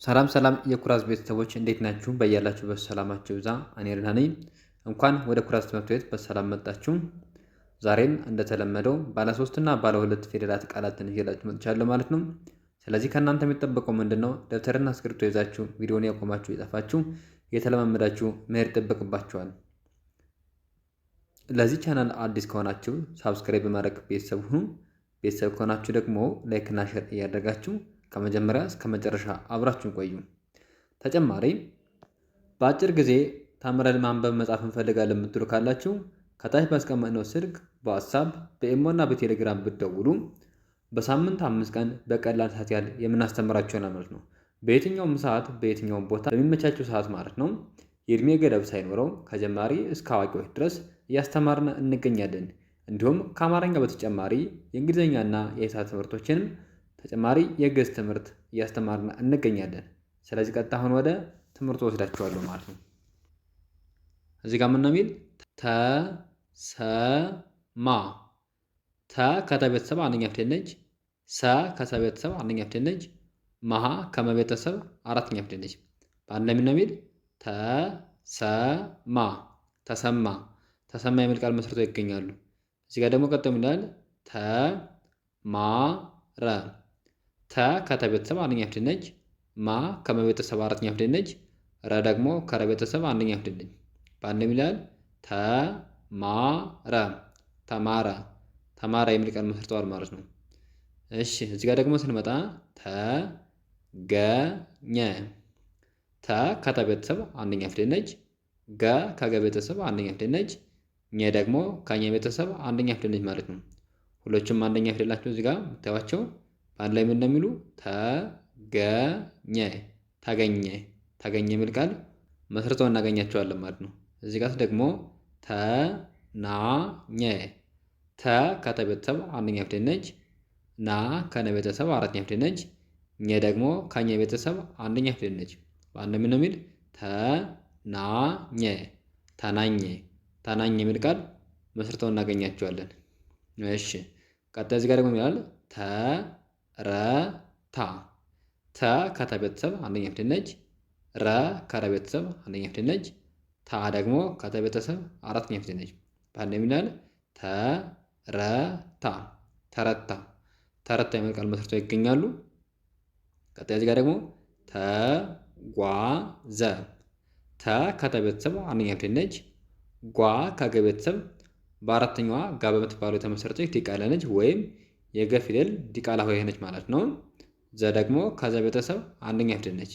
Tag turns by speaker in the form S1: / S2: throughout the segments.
S1: ሰላም ሰላም የኩራዝ ቤተሰቦች እንዴት ናችሁ? በያላችሁበት ሰላማችሁ ይብዛ። እኔ ደህና ነኝ። እንኳን ወደ ኩራዝ ትምህርት ቤት በሰላም መጣችሁ። ዛሬም እንደተለመደው ባለ ሶስት እና ባለ ሁለት ፊደላት ቃላትን ይዤላችሁ መጥቻለሁ ማለት ነው። ስለዚህ ከእናንተ የሚጠበቀው ምንድን ነው? ደብተርና እስክሪብቶ ይዛችሁ ቪዲዮን ያቆማችሁ የጻፋችሁ እየተለማመዳችሁ መሄድ ይጠበቅባችኋል። ለዚህ ቻናል አዲስ ከሆናችሁ subscribe በማድረግ ቤተሰብ ሁኑ። ቤተሰብ ከሆናችሁ ደግሞ like ና share እያደረጋችሁ ከመጀመሪያ እስከ መጨረሻ አብራችሁን ቆዩ። ተጨማሪ በአጭር ጊዜ ተምረን ማንበብ መጻፍ እንፈልጋለን የምትሉ ካላችሁ ከታች ባስቀመጥነው ስልክ በዋትሳፕ በኢሞና በቴሌግራም ብትደውሉ በሳምንት 5 ቀን በቀላል ሰዓት ያህል የምናስተምራችሁ ይሆናል ማለት ነው። በየትኛውም ሰዓት በየትኛውም ቦታ በሚመቻቸው ሰዓት ማለት ነው። የእድሜ ገደብ ሳይኖረው ከጀማሪ እስከ አዋቂዎች ድረስ እያስተማርን እንገኛለን። እንዲሁም ከአማርኛ በተጨማሪ የእንግሊዝኛና የሂሳብ ትምህርቶችንም ተጨማሪ የግዕዝ ትምህርት እያስተማርን እንገኛለን። ስለዚህ ቀጥታ አሁን ወደ ትምህርቱ ወስዳችኋለሁ ማለት ነው። እዚህ ጋር ምን ነው የሚል? ተሰማ። ተ ከተ ቤተሰብ አንደኛ ፊደል ነች። ሰ ከሰ ቤተሰብ አንደኛ ፊደል ነች። መሀ ከመ ቤተሰብ አራተኛ ፊደል ነች። በአንድ ላይ ምን ነው የሚል? ተሰማ፣ ተሰማ፣ ተሰማ የሚል ቃል መስርተው ይገኛሉ። እዚህ ጋር ደግሞ ቀጥሎ ምን ይላል? ተማረ። ተ ከተ ቤተሰብ አንደኛ ፊደል ነች። ማ ከመ ቤተሰብ አራተኛ ፊደል ነች። ረ ደግሞ ከረ ቤተሰብ አንደኛ ፊደል ነች። በአንድ ምን ይላል? ተማረ፣ ተማረ፣ ተማረ የሚል ቃል መስርተዋል ማለት ነው። እሺ፣ እዚህ ጋር ደግሞ ስንመጣ ተገኘ። ተ ከተ ቤተሰብ አንደኛ ፊደል ነች። ገ ከገ ቤተሰብ አንደኛ ፊደል ነች። ኘ ደግሞ ከኘ ቤተሰብ አንደኛ ፊደል ነች ማለት ነው። ሁሎቹም አንደኛ ፊደል ናቸው። እዚህ ጋር የምታዩቸው በአንድ ላይ ምን እንደሚሉ ተገኘ፣ ተገኘ፣ ተገኘ የሚል ቃል መስርተው እናገኛቸዋለን ማለት ነው። እዚህ ጋር ደግሞ ተናኘ። ተ ከተ ቤተሰብ አንደኛ ፊደል ነች። ና ከነ ቤተሰብ አራተኛ ፊደል ነች። ኘ ደግሞ ከኘ ቤተሰብ አንደኛ ፊደል ነች። በአንድ ምን ነው የሚል? ተናኘ፣ ተናኘ፣ ተናኘ የሚል ቃል መስርተው እናገኛቸዋለን። እሺ፣ ቀጣይ እዚህ ጋር ደግሞ ይላል ተረታ። ተ ከተ ቤተሰብ አንደኛ ፊደል ነች። ረ ከረ ቤተሰብ አንደኛ ፊደል ነች። ታ ደግሞ ከተ ቤተሰብ አራተኛ ፊደል ነች። በአንድ ምን ይላል? ተረታ፣ ተረታ፣ ተረታ የሚል ቃል መስርተው ይገኛሉ። ቀጣይ እዚህ ጋር ደግሞ ተጓዘ። ተ ከተ ቤተሰብ አንደኛ ፊደል ነች። ጓ ከገ ቤተሰብ በአራተኛዋ ጋ በምትባለው የተመሰረተች ዲቃላ ነች፣ ወይም የገ ፊደል ዲቃላ ሆሄ ነች ማለት ነው። ዘ ደግሞ ከዘ ቤተሰብ አንደኛ ፊደል ነች።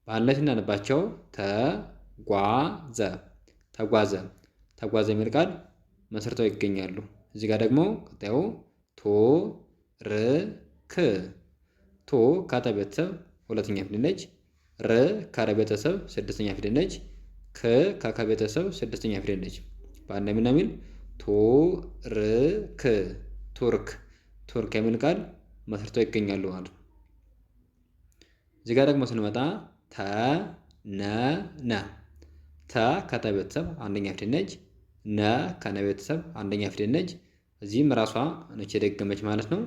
S1: በአንድ ላይ ስናነባቸው ተጓዘ፣ ተጓዘ፣ ተጓዘ የሚል ቃል መስርተው ይገኛሉ። እዚህ ጋር ደግሞ ቀጣዩ ቱርክ። ቱ ከተ ቤተሰብ ሁለተኛ ፊደል ነች። ር ከረ ቤተሰብ ስድስተኛ ፊደል ነች። ክ ከከ ቤተሰብ ስድስተኛ ፊደል ነች። በአንድ ምን የሚል? ቱርክ፣ ቱርክ፣ ቱርክ የሚል ቃል መስርተው ይገኛሉ ማለት ነው። እዚህ ጋር ደግሞ ስንመጣ ተነነ። ተ ከተ ቤተሰብ አንደኛ ፊደል ነች። ነ ከነ ቤተሰብ አንደኛ ፊደል ነች። እዚህም ራሷ ነች የደገመች ማለት ነው።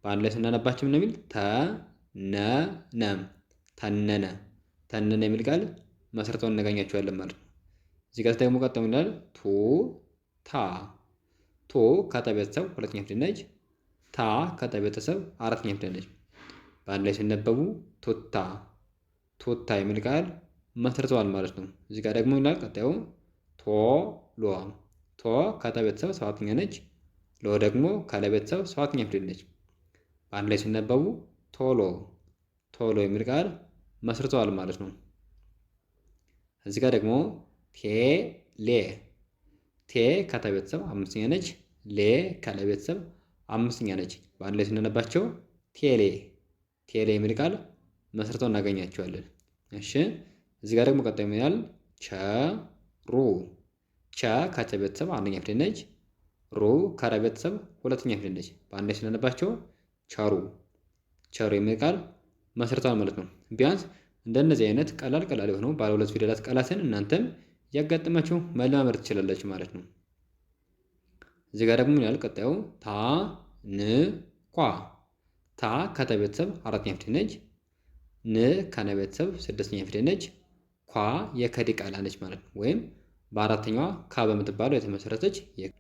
S1: በአንድ ላይ ስናነባቸው ምን የሚል? ተነነ፣ ተነነ፣ ተነነ የሚል ቃል መስርተው እናገኛቸዋለን ማለት ነው። እዚህ ጋር ደግሞ ቀጥሎ ይላል ቱ ታ። ቱ ከተ ቤተሰብ ሁለተኛ ፊደል ነች። ታ ከተ ቤተሰብ አራተኛ ፊደል ነች። በአንድ ላይ ሲነበቡ ቱታ፣ ቱታ የሚል ቃል መስርተዋል ማለት ነው። እዚህ ጋር ደግሞ ይላል ቀጣዩ ቶሎ። ቶ ከተ ቤተሰብ ሰባተኛ ነች። ሎ ደግሞ ከለ ቤተሰብ ሰባተኛ ፊደል ነች። በአንድ ላይ ሲነበቡ ቶሎ፣ ቶሎ የሚል ቃል መስርተዋል ማለት ነው። እዚህ ጋር ደግሞ ቴሌ። ቴ ከተ ቤተሰብ አምስተኛ ነች። ሌ ከለ ቤተሰብ አምስተኛ ነች። በአንድ ላይ ስናነባቸው ቴሌ፣ ቴሌ የሚል ቃል መስርተው እናገኛቸዋለን። እሺ፣ እዚህ ጋር ደግሞ ቀጣዩ ምን ይላል? ቸሩ። ቸ ከቸ ቤተሰብ አንደኛ ፊደል ነች። ሩ ከረ ቤተሰብ ሁለተኛ ፊደል ነች። በአንድ ላይ ስናነባቸው ቸሩ፣ ቸሩ የሚል ቃል መስርተዋል ማለት ነው። ቢያንስ እንደነዚህ አይነት ቀላል ቀላል የሆኑ ባለ ሁለት ፊደላት ቃላትን እናንተም እያጋጠማችሁ መለማመድ ትችላላችሁ ማለት ነው። እዚህ ጋር ደግሞ ምን ይላል? ቀጣዩ ታ ን ኳ። ታ ከተ ቤተሰብ አራተኛ ፊደል ነች። ን ከነ ቤተሰብ ስድስተኛ ፊደል ነች። ኳ የከ ዲቃላ ነች ማለት ነው። ወይም በአራተኛዋ ካ በምትባለው የተመሰረተች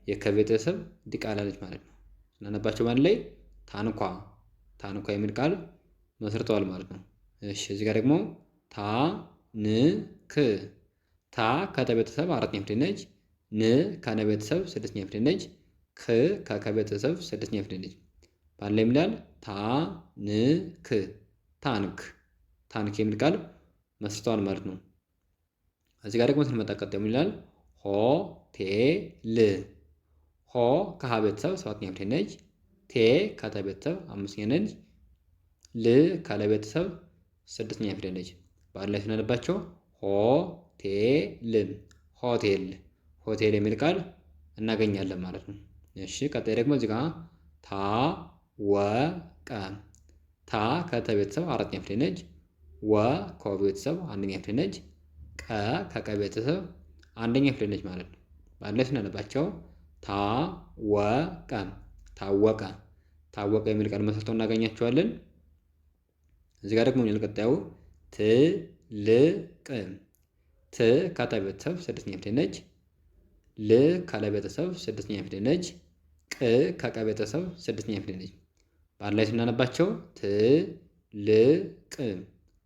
S1: የከ ቤተሰብ ዲቃላ ነች ማለት ነው። ስናነባቸው በአንድ ላይ ታንኳ ታንኳ የሚል ቃል መስርተዋል ማለት ነው። እሺ እዚህ ጋር ደግሞ ታ ን ክ ታ ከተ ቤተሰብ አራተኛ ፊደል ነች። ን ከነ ቤተሰብ ስድስተኛ ፊደል ነች። ክ ከከ ቤተሰብ ስድስተኛ ፊደል ነች። በአንድ ላይ ይላል ታ ን ክ ታንክ ታንክ የሚል ቃል መስርተዋል ማለት ነው። እዚህ ጋር ደግሞ ስንመጣ ቀጣዩ ምን ይላል? ሆቴል ሆ ከሀ ቤተሰብ ሰባተኛ ፊደል ነች። ቴ ከተ ቤተሰብ አምስተኛ ነች። ል ከለ ቤተሰብ ስድስተኛ ፊደል ነች። በአንድ ላይ ስናነባቸው ሆቴል ሆቴል ሆቴል የሚል ቃል እናገኛለን ማለት ነው። እሺ ቀጣይ ደግሞ እዚህ ጋር ታወቀ ታ ከተ ቤተሰብ አራተኛ ፊደል ነች። ወ ከወ ቤተሰብ አንደኛ ፊደል ነች። ቀ ከቀ ቤተሰብ አንደኛ ፊደል ነች ማለት ነው። በአንድ ላይ ስናነባቸው ታወቀ ታወቀ ታወቀ የሚል ቃል መስርተው እናገኛቸዋለን። እዚህ ጋር ደግሞ ምን ቀጣዩ ትልቅ ት ከተ ቤተሰብ ስድስተኛ ፊደል ነች። ል ከለ ቤተሰብ ስድስተኛ ፊደል ነች። ቅ ከቀ ቤተሰብ ስድስተኛ ፊደል ነች። በአንድ ላይ ስናነባቸው ትልቅ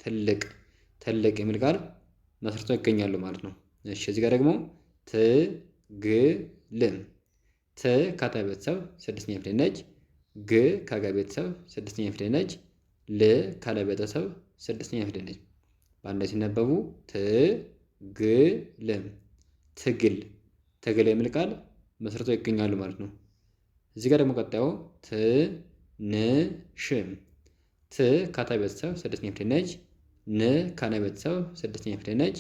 S1: ትልቅ ትልቅ የሚል ቃል መስርተው ይገኛሉ ማለት ነው። እሺ እዚህ ጋር ደግሞ ትግል ት ከተ ቤተሰብ ስድስተኛ ፊደል ነች። ግ ከገ ቤተሰብ ስድስተኛ ፊደል ነች። ል ከለ ቤተሰብ ስድስተኛ ፊደል ነች። በአንድ ላይ ሲነበቡ ትግል ትግል ትግል የሚል ቃል መስርተው ይገኛሉ ማለት ነው። እዚህ ጋር ደግሞ ቀጣዩ ትንሽ ት ከተ ቤተሰብ ስድስተኛ ፊደል ነች። ን ከነ ቤተሰብ ስድስተኛ ፊደል ነች።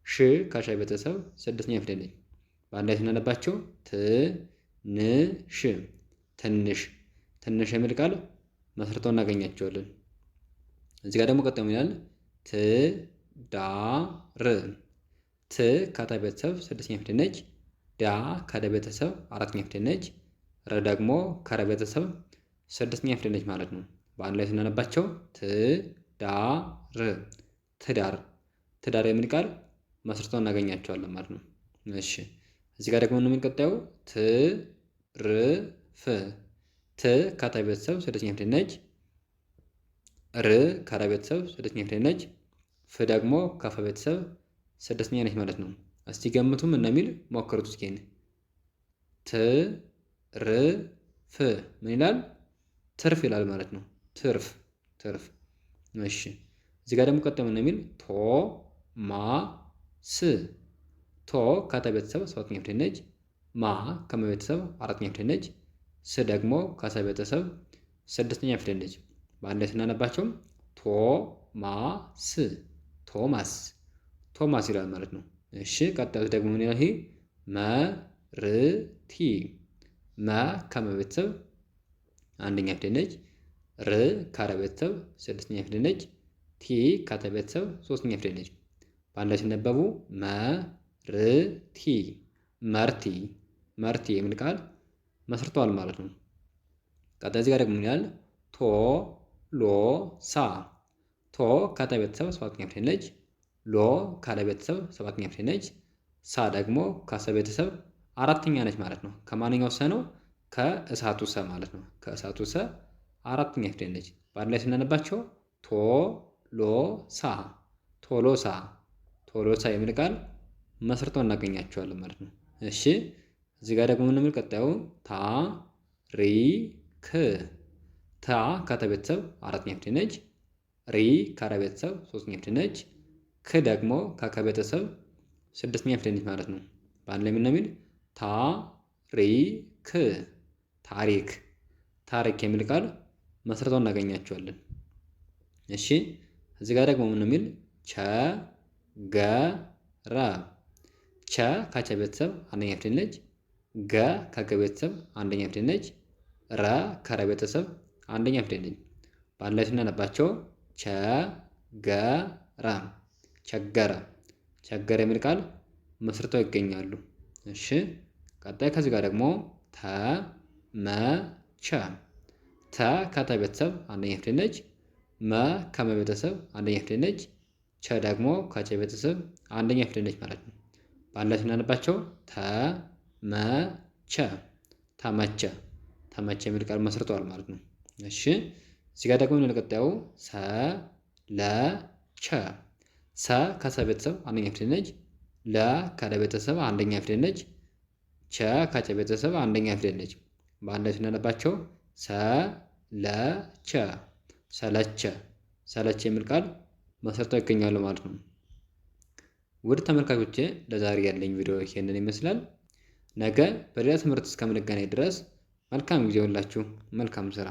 S1: ሽ ከሸ ቤተሰብ ስድስተኛ ፊደል ነች። በአንድ ላይ ስናነባቸው ትንሽ ትንሽ ትንሽ የሚል ቃል መስርተው እናገኛቸዋለን። እዚህ ጋር ደግሞ ቀጣዩ ይላል ትዳር ት ከተ ቤተሰብ ስድስተኛ ፊደል ነች። ዳ ከደ ቤተሰብ አራተኛ ፊደል ነች። ር ደግሞ ከረ ቤተሰብ ስድስተኛ ፊደል ነች ማለት ነው። በአንድ ላይ ስናነባቸው ትዳር ትዳር ትዳር የሚል ቃል መስርተው እናገኛቸዋለን ማለት ነው። እሺ እዚህ ጋር ደግሞ የምንቀጣዩ ትርፍ ት ከተ ቤተሰብ ስድስተኛ ፊደል ነች። ር ከረ ቤተሰብ ስድስተኛ ፊደል ነች። ፍ ደግሞ ከፈ ቤተሰብ ስድስተኛ ነች ማለት ነው። እስቲ ገምቱም እንደሚል ሞክሩት እስኪ። ት ር ፍ ምን ይላል? ትርፍ ይላል ማለት ነው። ትርፍ ትርፍ። እሺ እዚህ ጋር ደግሞ ቀጥሎ ምን የሚል ቶ ማ ስ ቶ ከተ ቤተሰብ ሰባተኛ ፊደል ነች። ማ ከመ ቤተሰብ አራተኛ ፊደል ነች። ስ ደግሞ ከሰ ቤተሰብ ስድስተኛ ፊደል ነች። በአንድ ላይ ስናነባቸው ቶ ማ ስ ቶማስ ቶማስ ይላል ማለት ነው። እሺ ቀጣዩ ደግሞ ምን ይላል? ይሄ መርቲ መ ከመ ቤተሰብ አንደኛ ፊደል ነች። ር ከረ ቤተሰብ ስድስተኛ ፊደል ነች። ቲ ከተ ቤተሰብ ሶስተኛ ፊደል ነች። በአንድ ላይ ሲነበቡ መርቲ መርቲ መርቲ የሚል ቃል መስርተዋል ማለት ነው። ቀጣይ እዚህ ጋር ደግሞ ምን ይላል? ቶ ሎ ሳ ቶ ከተ ቤተሰብ ሰባተኛ ፊደል ነች። ሎ ከለ ቤተሰብ ሰባተኛ ፊደል ነች። ሳ ደግሞ ከሰ ቤተሰብ አራተኛ ነች ማለት ነው። ከማንኛው ሰ ነው? ከእሳቱ ሰ ማለት ነው። ከእሳቱ ሰ አራተኛ ፊደል ነች። በአንድ ላይ ስናነባቸው ቶ ሎ ሳ ቶሎሳ ቶሎሳ የሚል ቃል መስርተው እናገኛቸዋለን ማለት ነው። እሺ እዚህ ጋር ደግሞ ምን ቀጣዩ ታ ሪ ክ ታ ከተ ቤተሰብ አራተኛ ፊደል ነች። ሪ ከረ ቤተሰብ ሶስተኛ ፊደል ነች። ክ ደግሞ ከከ ቤተሰብ ስድስተኛ ፊደል ነች ማለት ነው። በአንድ ላይ ምን የሚል ታ ሪ ክ ታሪክ ታሪክ የሚል ቃል መስርተው እናገኛቸዋለን። እሺ እዚህ ጋር ደግሞ ምን የሚል ቸ ገ ረ ቸ ከቸ ቤተሰብ አንደኛ ፊደል ነች። ገ ከገ ቤተሰብ አንደኛ ፊደል ነች። ረ ከረ ቤተሰብ አንደኛ ፊደል ነች። በአንድ ላይ ስናነባቸው ቸ ገ ረ ቸገረ ቸገረ የሚል ቃል መስርተው ይገኛሉ። እሺ ቀጣይ ከዚህ ጋር ደግሞ ተ መ ቸ ተ ከተ ቤተሰብ አንደኛ ፊደል ነች። መ ከመ ቤተሰብ አንደኛ ፊደል ነች። ቸ ደግሞ ከቸ ቤተሰብ አንደኛ ፊደል ነች ማለት ነው። በአንድ ላይ ስናነባቸው ተመቸ፣ ተመቸ፣ ተመቸ የሚል ቃል መስርተዋል ማለት ነው። እሺ እዚህ ጋር ደግሞ ምን ቀጣዩ ሰ ለ ቸ። ሰ ከሰ ቤተሰብ አንደኛ ፊደል ነች። ለ ከለ ቤተሰብ አንደኛ ፊደል ነች። ቸ ከቸ ቤተሰብ አንደኛ ፊደል ነች። በአንድ ላይ ስናነባቸው ሰ ለ ቸ፣ ሰለቸ፣ ሰለቸ የሚል ቃል መስርተው ይገኛሉ ማለት ነው። ውድ ተመልካቾቼ ለዛሬ ያለኝ ቪዲዮ ይሄንን ይመስላል። ነገ በሌላ ትምህርት እስከምንገናኝ ድረስ መልካም ጊዜ ሁላችሁ፣ መልካም ስራ።